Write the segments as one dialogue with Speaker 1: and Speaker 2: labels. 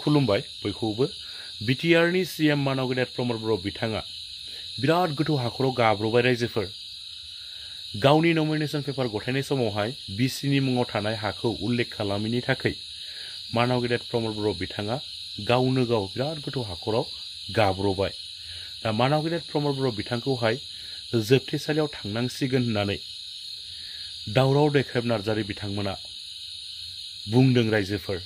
Speaker 1: खुलुमबाय बयखौबो बिटिआरनि सीएम मानाव गेदेर प्रमद बर' बिथाङा बिराद गोथौ हाखराव गाब्रबाय रायजोफोर गावनि नमिनेशन पेपार गथायनाय समावहाय बिसिनि मुङाव थानाय हाखौ उल्लेख खालामैनि थाखाय मानाव गेदेर प्रमद बर' बिथाङा गावनो गाव बिराद गोथौ हाखराव गाब्रबाय दा मानाव गेदेर प्रमद बर' बिथांखौहाय जोबथेसालियाव थांनांसिगोन होननानै दावराव दैखायब नार्जारी बिथांमोना बुंदों रायजोफोर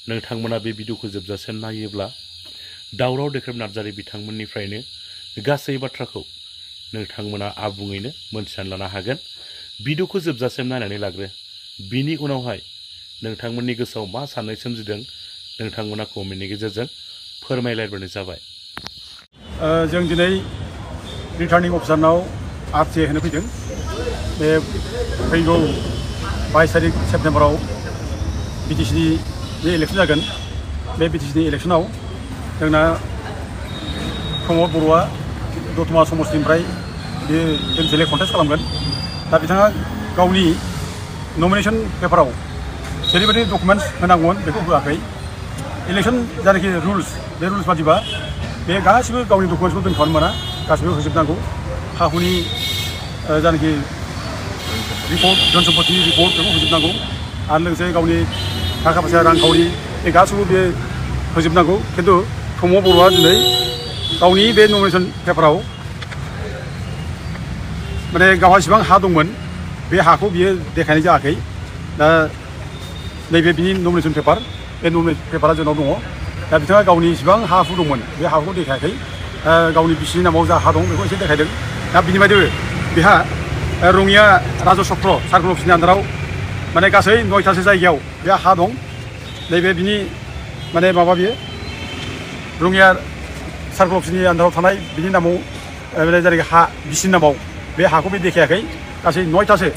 Speaker 1: नोंथांमोना बे भिडिअखौ जोबजासिम नायोब्ला दावराव दैखायब नार्जारी बिथांमोननिफ्रायनो गासै बाथ्राखौ नोंथांमोना आबुङैनो मोनथिनानै लानो हागोन भिडिअखौ जोबजासिम नायनानै लाग्रो बिनि उनावहाय नोंथांमोननि गोसोआव मा साननाय सोमजिदों नोंथांमोना कमेन्टनि गेजेरजों फोरमायलायबानो जाबाय
Speaker 2: जों दिनै रिटार्निं अफिसारनाव आरटिआइ होनो फैदों बे फैगौ 22 तारिख सेप्तेम्बराव बिटिसिनि जे इलेक्शन जागोन बे बिटिसिनि इलेक्शनाव जोंना प्रमद बर'आ दतमा समस्तिनिफ्राय बे एमसिएलए कन्टेस्ट खालामगोन दा बिथाङा गावनि नमिनेशन पेपाराव जेरैबायदि डकुमेन्ट्स होनांगौमोन बेखौ होआखै इलेक्शन जानाखि रुल्स बे रुल्स बादिबा बे गासिबो गावनि डकुमेन्ट्सखौ दोनखानो मोना गासिबो होजोबनांगौ हा हुनि जानाखि रिपर्ट धन सम्पतिनि रिपर्ट बेखौ होजोबनांगौ आरो लोगोसे गावनि थाखा फैसा रांखावरि बे गासिबो बे होजोबनांगौ खिन्थु प्रमद बर'आ दिनै गावनि बे नमिनेशन पेपाराव माने गावहा जेसेबां हा दंमोन बे हाखौ बियो देखायनाय जायाखै दा नैबे बिनि नमिनेशन पेपार बे नमिनेशन पेपारा जोंनाव दङ दा बिथाङा गावनि जेसेबां हा हु दंमोन बे हाखौ देखायाखै गावनि बिसिनि नामाव जा हा दं बेखौ एसे देखायदों दा बिनि बायदिबो बेहा रङिया राज चक्र सार्कोल अफिसनि आन्दाराव माने गासै 9थासो जायगायाव बे हा दं नैबे बिनि माने माबा बियो रङिया सार्कोल अफिसनि आन्दाराव थानाय बिनि नामाव माने जायगा हा बिसिनि नामाव बे हाखौ बे देखायाखै गासै 9थासो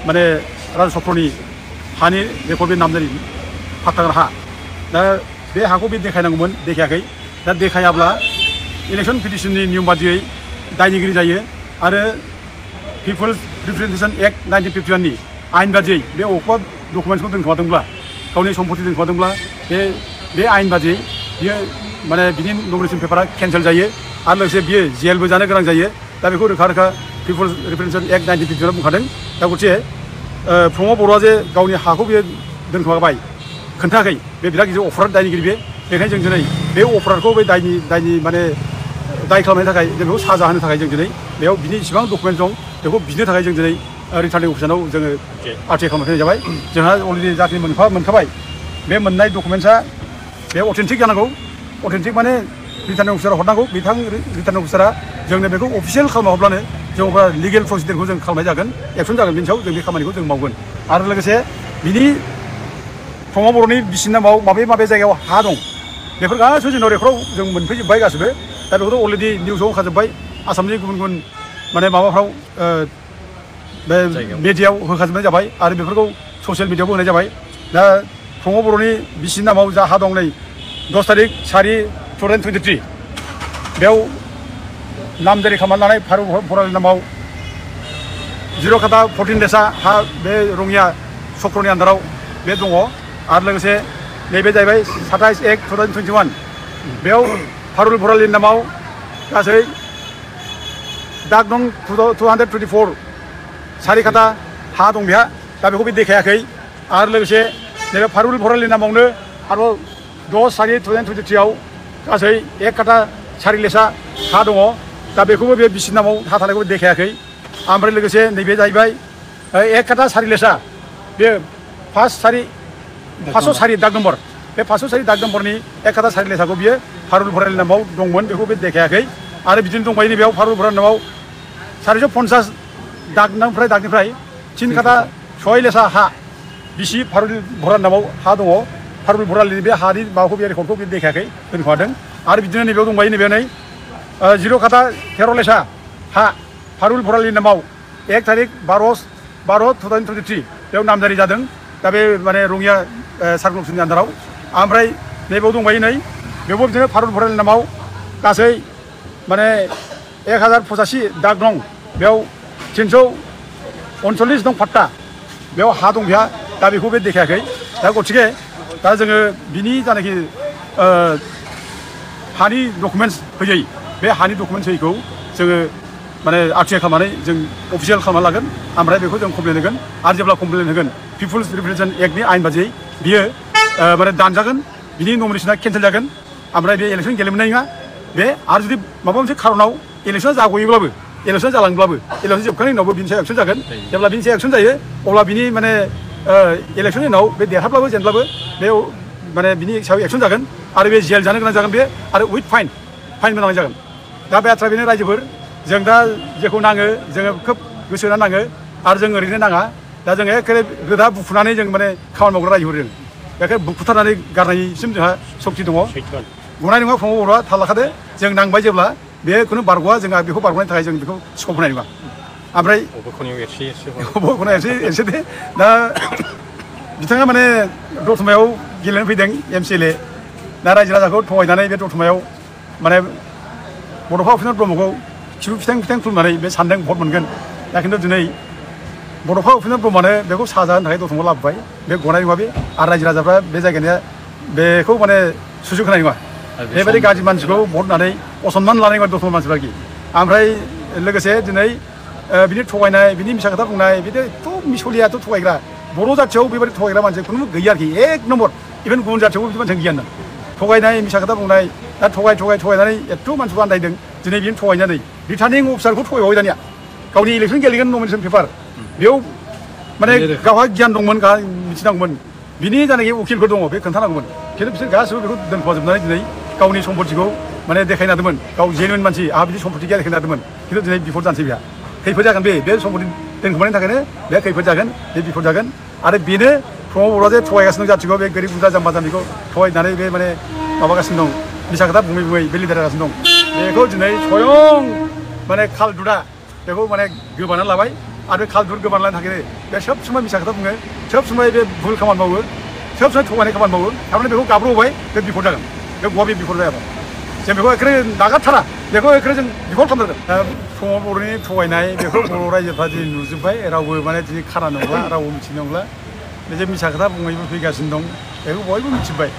Speaker 2: माने राज चक्रनि हानि बेखौ बे नामजारि फाट्टागोनां हा दा बे हाखौ बे देखायनांगौमोन देखायाखै दा देखायाब्ला इलेक्शन पिटिशननि नियम बादियै दायनिगिरि जायो आरो पिपल्स रिप्रेजेन्टेशन एक्ट 1951 नि आयेन बादियै बे अबेबा डकुमेन्ट्सखौ दोनखोमादोंब्ला गावनि सम्पति दोनखोमादोंब्ला बे आयेन बादियै बियो माने बिनि नमिनेशन पेपारा केन्सेल जायो आरो लोगोसे बियो जेलबो जानो गोनां जायो दा बेखौ रोखा रोखा पिपल्स रिप्रेजेन्टेशन एक्ट 1951 बुंखादों दा गरसे प्रमद बर'आ जे गावनि हाखौ बियो दोनखोमाबाय खोन्थायाखै बे बिराद गिदिर अफराद दायनिगिरि बेखायनो जों दिनै बे अफरादखौ बे दायनि माने दाय खालामनायनि थाखाय जों बेखौ साजा होनो थाखाय जों दिनै बेयाव बिनि जेसेबां डकुमेन्ट दं बेखौ बिनो थाखाय जों दिनै रिटार्निं अफिसाराव जोङो आरटिआइ खालामनाय जाबाय जोंहा अलरेडि जाखिनि मोनखाबाय बे मोननाय डकुमेन्ट्सआ बे अथेन्टिक जानांगौ अथेन्टिक माने रिटार्निं अफिसाराव हरनांगौ बिथां रिटार्निं अफिसारा जोंनो बेखौ अफिसियेल खालामना हरब्लानो जों अब्ला लिगेल प्रसिडियरखौ जों खालामनाय जागोन एक्सन जागोन बेनि सायाव जों बे खामानिखौ जों मावगोन आरो लोगोसे बिनि प्रमद बर'नि बिसिनि नामाव माबे जायगायाव हा दं बेफोर गासैबो जोंनाव रेकर्डआव जों मोनफैजोब्बाय गासिबो दा बेखौथ' अलरेडि निउसाव होखाजोब्बाय आसामनि गुबुन माने माबाफ्राव बे मिडियायाव होखाजोबनाय जाबाय आरो बेफोरखौ ससियेल मिडियायावबो होनाय जाबाय दा प्रमद बर'नि बिसिनि नामाव जा हा दं नै 10 तारिख 4/2023 बेयाव नामजारि खालामनानै लानाय फारु बर'नि नामाव 0 खाथा 14 देसा हा बे रङिया चक्रनि आन्दाराव बे दङ आरो लोगोसे नैबे जाहैबाय 27/1/2021 बेयाव फारुल भरालिनि नामाव गासै दाग दं 224 4 खाथा हा दं बेहा दा बेखौ बे देखायाखै आरो लोगोसे नैबे फारुल भरालिनि नामावनो आरोबाव 10/4/2023 आव गासै 1 खाथा 4 लेसा हा दङ दा बेखौबो बे बिसिनि नामाव हा थानायखौबो देखायाखै ओमफ्राय लोगोसे नैबे जाहैबाय 1 खाथा 4 लेसा बे 504 दाग नम्बर बे 504 दाग नम्बरनि 1 खाथा 4 लेसाखौ बियो फारुल भरालिनि नामाव दंमोन बेखौ बे देखायाखै आरो बिदिनो दंबायो नैबेयाव फारुल भरालिनि नामाव 450 दागनिफ्राय 3 खाथा 6 लेसा हा बिसि फारुल भरालिनि नामाव हा दङ फारुल भरालिनि बे हानि माबाखौ बे रेकर्डखौ बे देखायाखै दोनखोमादों आरो बिदिनो नैबेयाव दंबायो नैबे नै 0 खाथा 13 लेसा हा फारुल भरालिनि नामाव 1 तारिख 12/2023 बेयाव नामजारि जादों दा बे माने रङिया सार्कोल अफिसनि आन्दाराव ओमफ्राय नैबेयाव दंबायो नै बेयावबो बिदिनो फारुल भरालिनि नामाव गासै माने 1085 दाग दं बेयाव 339 दं फाट्टा बेयाव हा दं बेहा दा बेखौ बे देखायाखै दा गथिखे दा जोङो बिनि जानाखि हानि डकुमेन्टस होयै बे हानि डकुमेन्टस होयैखौ जोङो माने आरटिआइ खालामनानै जों अफिसियेल खालामना लागोन ओमफ्राय बेखौ जों कमप्लेन होगोन आरो जेब्ला कमप्लेन होगोन पिपुल्स रिप्रेजेन्टेसन एक्टनि आयेन बादियै बियो माने दानजागोन बिनि नमिनेसना केन्सेल जागोन ओमफ्राय बे इलेक्सन गेलेमोननाय नङा बे आरो जुदि माबा मोनसे खारनाव इलेक्सना जागयोब्लाबो इलेक्सन जालांब्लाबो इलेक्सन जोबखांनायनि उनावबो बिनि सायाव एक्सन जागोन जेब्ला बिनि सायाव एक्सन जायो अब्ला बिनि माने इलेक्सननि उनाव बे देरहाब्लाबो जेनब्लाबो बे माने बिनि सायाव एक्सन जागोन आरो बे जेल जानो गोनां जागोन बे आरो उइथ फाइन होनांनाय जागोन दा बे बाथ्रा बेनो रायजोफोर जों दा जेखौ नाङो जोङो खोब गोसो होनानै नाङो आरो जों ओरैनो नाङा दा जों एखेबारे गोदा बुखुनानै जों माने खामानि मावग्रा रायजोफोर जों एखे बुखुथारनानै गारनायसिम जोंहा सक्ति दङ गनाय नङा प्रमद बर'आ थाल लाखादो जों नांबाय जेब्ला बे खुनु बारग'आ जोंहा बेखौ बारग'नायनि थाखाय जों बेखौ स्कप होनाय नङा ओमफ्राय बबेखौनायाव एसे दे दा बिथाङा माने दतमायाव गेलेनो फैदों MCLA दा रायजो राजाखौ थगायनानै बे दतमायाव माने बड'फा उपेन्द्र ब्रह्मखौ खिबु फिथां खुलुमनानै बे सानदों भट मोनगोन दा खिन्थु दिनै बड'फा उपेन्द्र ब्रह्मआनो बेखौ साजा होनो थाखाय दतमायाव लाबोबाय बे गनाय नङा बे आरो रायजो राजाफ्रा बे जायगानिया बेखौ माने सुजुग होनाय नङा बेबायदि गाज्रि मानसिखौ भट होनानै असनमान लानाय नङा दतमा मानसिफ्रा आरोखि ओमफ्राय लोगोसे दिनै बिनि थगायनाय बिनि मिसा खोथा बुंनाय बिदि एथ' मिसलियाथ' थगायग्रा बर' जाथियाव बेबायदि थगायग्रा मानसि खुनु गैया आरोखि एक नम्बर इभेन गुबुन जाथियावबो बिदि मानसि गैया थगायनाय मिसा खोथा बुंनाय दा थगायनानै एथ' मानसिखौ आन्दायदों दिनै बिनो थगायनानै रिटार्निं अफिसारखौ थगायबाय दानिया गावनि इलेक्सन गेलेगोन नमिनेसन पेपार बेयाव माने गावहा गियान दंमोन गावहा मिथिनांगौमोन बिनि जानाखि उकिलफोर दङ बे खोन्थानांगौमोन खिन्थु बिसोर गासिबो बेखौ दोनखोमाजोबनानै दिनै गावनि सम्पतिखौ माने देखायनो हादोंमोन गाव जेनुइन मानसि आंहा बिदि सम्पति गैया देखायनो हादोंमोन खिन्थु दिनै बिफद जानोसै बेहा खैफोद जागोन बे सम्पति दोनखोमानायनि थाखायनो बे खैफोद जागोन बे बिफद जागोन आरो बेनो प्रमद बर'आ जे थगायगासिनो जाथिखौ बे गोरिब गुन्द्रा जाम्बा जाम्बिखौ थगायनानै बे माने माबागासिनो दं मिसा खोथा बुङै बे लिडार जागासिनो दं बेखौ दिनै स्वयं माने खालदुदा बेखौ माने गोबानानै लाबाय आरो खालदुद गोबानानै लानो थाखाय बे सब समाय मिसा खोथा बुङो सब समाय बे भुल खामानि मावो सब समाय थगायनाय खामानि मावो थारमाने बेखौ गाब्र'होबाय बे बिफद जागोन बे गवा बे बिफद जायाबा जों बेखौ एखेबारे नागारथारा बेखौ एखेबारे जों बिफद खालामथारगोन दा प्रमद बर'नि थगायनाय बेखौ बर' रायजोफ्रा दिनै नुजोब्बाय रावबो माने दिनै खाना नंला रावबो मिथिनो नंला बे जे मिसा खोथा बुङैबो फैगासिनो दं बेखौ बयबो मिथिबाय